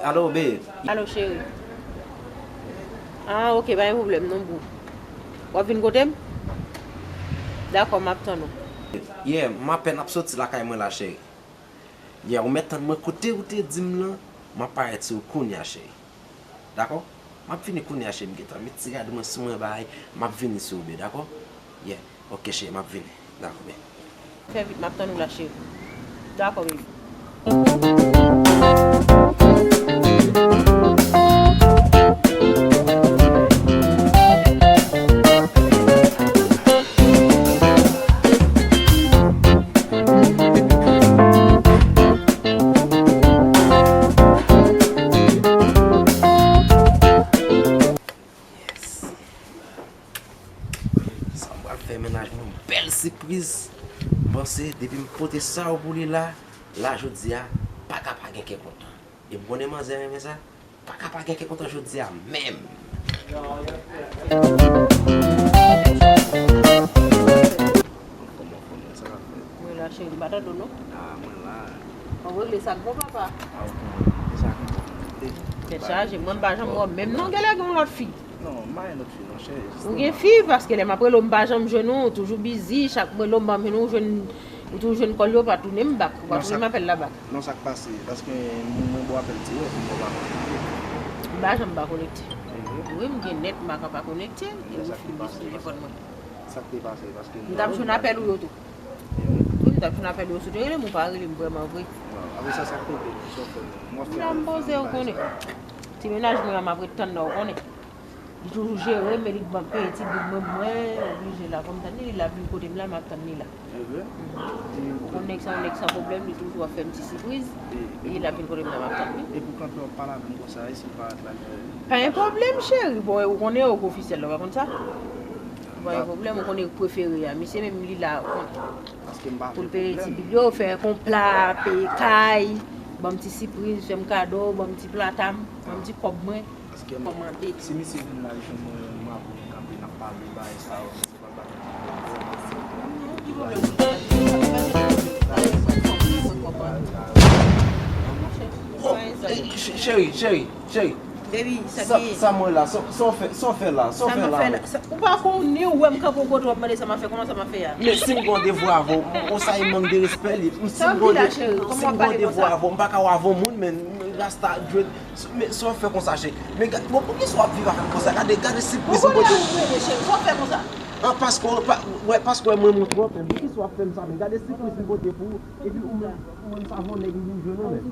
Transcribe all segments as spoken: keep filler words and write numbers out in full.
Alo, babe. Alo, cheri. Ah, ok, pa gen pwoblèm non, boo. W ap vin kote m? Dakò, m ap tann ou. Yeah, m apèn ap soti lakay mwen la, cheri. Yeah, ou mèt tann mwen kote ou te di m lan, m ap parèt sou ou kounye a, cheri. Dakò? M ap vini kounye a, cheri, m gentan met ti rad mwen sou mwen, bay, m ap vini sou ou, babe, dakò? Yeah. Ok, cheri, m ap vini. Dakò, babe. Fè vit, m ap tann ou la, cheri. Dakò, baby. Yes. Sa m pral fè mennaj mwen yon bèl sipriz. M panse depi m pote sa yo pou li la, la jodi a, pa ka pa gen kè kontan. E m konnen manzè renmen sa, pa ka pa gen kè kontan jodi a menm. Kòman w fè, sa k ap fèt? Mwen la, cheri, m pa tande w non. Ah, mwen la. Ou regle sa k bon, papa. Ah, ou konn, e sa k bon. Tèt chaje, mwen m pa janm wè w menm non, genlè gen yon lòt fi. Non, m pa gen lòt fi non, cheri. Ou gen fi, paske lè m ap rele w, m pa janm jwenn ou, ou toujou bizi, chak m rele w, m pa jwenn ou, ou jwenn, ou toujou jwenn kòl yo, ou pa tounen m bak, ou pa tounen m apèl la bak. Non, sa k pase, paske mwen, mwen ba w apèl dirèk, mwen ba w pa konekte. M pa janm pa konekte. Mhm. Wi, m gen nèt, m pa ka pa konekte, e ou fini telefòn mwen. Sa k te pase, paske m t ap jwenn apèl ou yo tou. Wi, m t ap jwenn apèl ou yo sou te rele m, ou pa rele m vrèman vre. Apre sa, sa k rive, sa w fè menm? M ap fè anpil fanm bagay sa. Ti mennaj mwen an, m ap ret tann nan, ou konnen. Li toujou jere m, men li ban peye ti bib mwen, mwen oblije la. Fò m tann li, li la vin kote m la, m ap tann li la. Ou konn nèg sa, yon nèg san pwoblèm, li toujou ap fè m ti sipriz. E l ap vin kote m la, m ap tann li. E pou kanpe w ap pale avè m konsa, e si l parèt la, li... Pa gen pwoblèm, cheri. Bon, ou konnen yo gwo fisèl la, ou pa konn sa? Pa gen pwoblèm, ou konnen prefere a. Misye menm, li la, ou konnen. Pou l peye ti bib yo, fè konpla, peye kay, ban m ti sipriz, fè m kado, ban m ti plata m, ban m ti kòb mwen. Paske m, kòmande. Si misye vin la, li jwenn mwen, m ap kanpe, n ap pale, bagay sa yo, misye pral ba m ti pwoblèm. Oh, eh, ch-, cheri, cheri, cheri. Baby, sa ki... Sa m wè la, sa, sa w fè, sa w fè la, sa w fè la. Ou pa konnen, ou wè m kanpe yon kote, w ap mande sa m ap fè, kòman sa m ap fè a? Men si m gen yon devwa avè w, ou sa e mank de respè li. Si m gen yon de-, si m gen yon devwa avè w, m pa ka wè avè yon moun, men rasta, dread, men sa w fè konsa, cheri. Men gad, bon, poukisa w ap viv avè m konsa? Gade, gade sipriz m pote. Ou konnen ou rele, cheri, sa w fè konsa? An, paske w pa, wè, paske w wè mwen montre w, men poukisa w ap fè m sa? Men gade sipriz m pote pou ou, epi ou menm, ou menm sa fè yon nèg vin jwenn ou menm.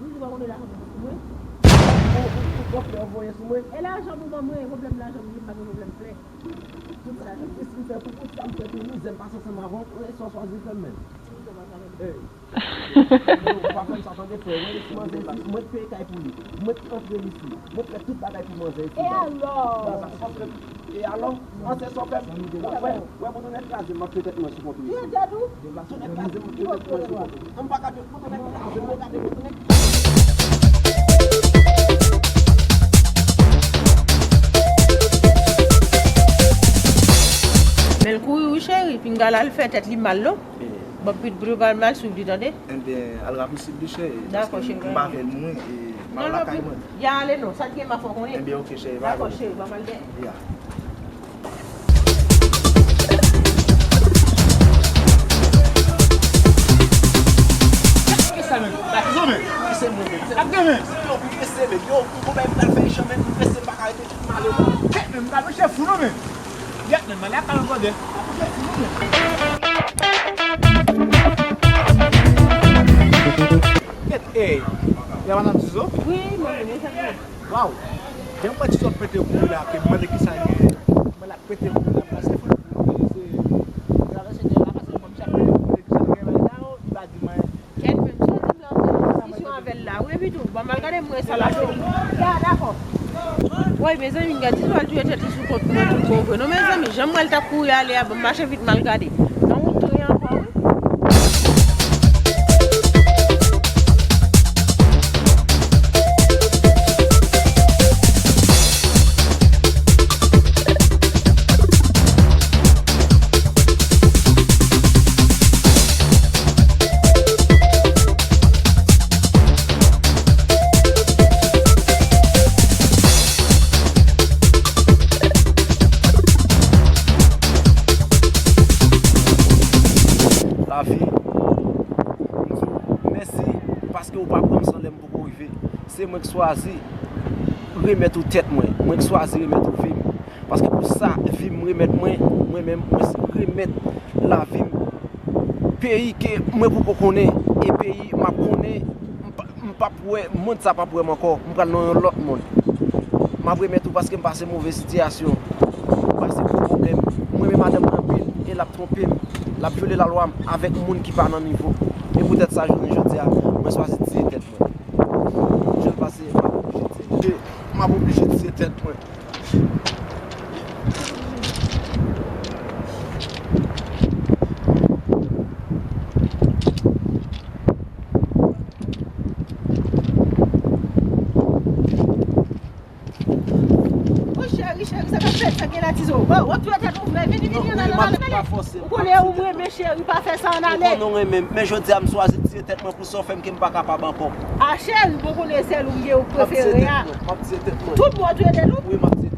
Ou, ou, ou, ou fè yon voye sou mwen. E lajan pou ban mwen, pwoblèm lajan m gen, m pa gen pwoblèm flè. Tout sa, tout sa m fè pou, tout sa m fè pou mizè m pase ansanm avè w, e sa w chwazi fè m menm. Ey. Yo, ou pa fè m sa tande, frè. Mwen, manzè isi, mwen k peye kay pou li. Mwen k antre l isi. Mwen k fè tout bagay pou manzè isi. E alò? E alò? An, se sa w fè m? Wè, wè, pou tounen kraze m, m ap fè tèt mwen sou kont ou isi. Tounen kraze m, m ap fè tèt mwen sou kont ou. An, m pa ka, pou tounen kraze m, gade, pou tounen. Men l kouri wi, cheri. Pinga l al fè tèt li mal, non? Bon, pit bri pa mal swiv li, tande? Enben, al rapousib li, cheri. Dakò, cheri. M pa avè l, mwen, e m al lakay mwen. Ya ale non, sa t gen m a fè w konnen. Enben, ok, cheri, pa gen pwoblèm. Dakò, cheri, pa mal gen. Ya. Kisa menm? Kisa menm? Ap gen men. Yo, prese, men. Yo, m konprann m pral fè echanj, men m prese, m pa ka rete. Kèt men, m pral mouche fou non men. Kèt men, m ale ak kalon kòde. Kèt, ey. Lè madanm Tizo? Wi, mwen, mwen, mwen. Waw. Jan m wè Tizo ap pete kou la, ke m mande kisa l ye. Mwen la pete kou la, paske fò l pete, se, se la, se la, paske mwen, m ap pete kou, kisa l gen la, li pa di mwen. Kèt, menm jan di m nan diskisyon avè l la. Wi, epi tou, ban m al gade mwen sa l ap fè. Ya, dakò. Woy, mezanmi, m gade Tizo al touye tèt li sou kont mwen tout bon vre. Non, mezanmi, jan m wè l t ap kouri ale a, ban m mache vit m al gade. Nan wout touye ankò, wi. Lavi, m di w mèsi paske ou pa pran m san lè m poko rive. Se mwen k swazi remèt ou tèt mwen. Mwen k swazi remèt ou vi m. Paske pou sa vi m remèt mwen, mwen menm, mwen remèt lavi m. Peyi ke mwen poko konnen, e peyi m ap konnen, m p ap M p ap wè, mond sa p ap wè m ankò. M pral nan yon lòt mond. M ap remèt ou paske m pase move sitiyasyon. M pase gwo pwoblèm. M renmen madanm mwen anpil e l ap twonpe m. L ap vyole lalwa m avèk moun ki pa nan nivo m. E poutèt sa, jounen jodi a, mwen chwazi tiye tèt mwen. Jan l pase, m ap oblije tiye tèt mwen. M ap oblije tiye tèt mwen. Bon, cheri, cheri, sa k ap fèt, sa gen la, Tizo? Bon, w ap touye tèt ou, men vini, vini, ann ale, ann ale. Ou konnen ou renmen cheri, pa fè sa, ann ale. Ou konnen w renmen m, men jodi a m chwazi tiye tèt mwen pou sa w fè m ke m pa kapab ankò. A cheri, bon, konnen sèl ou m gen ou prefere a. M ap tiye tèt mwen, m ap tiye tèt mwen. Tout bon, w ap touye tèt ou? Wi, m ap tiye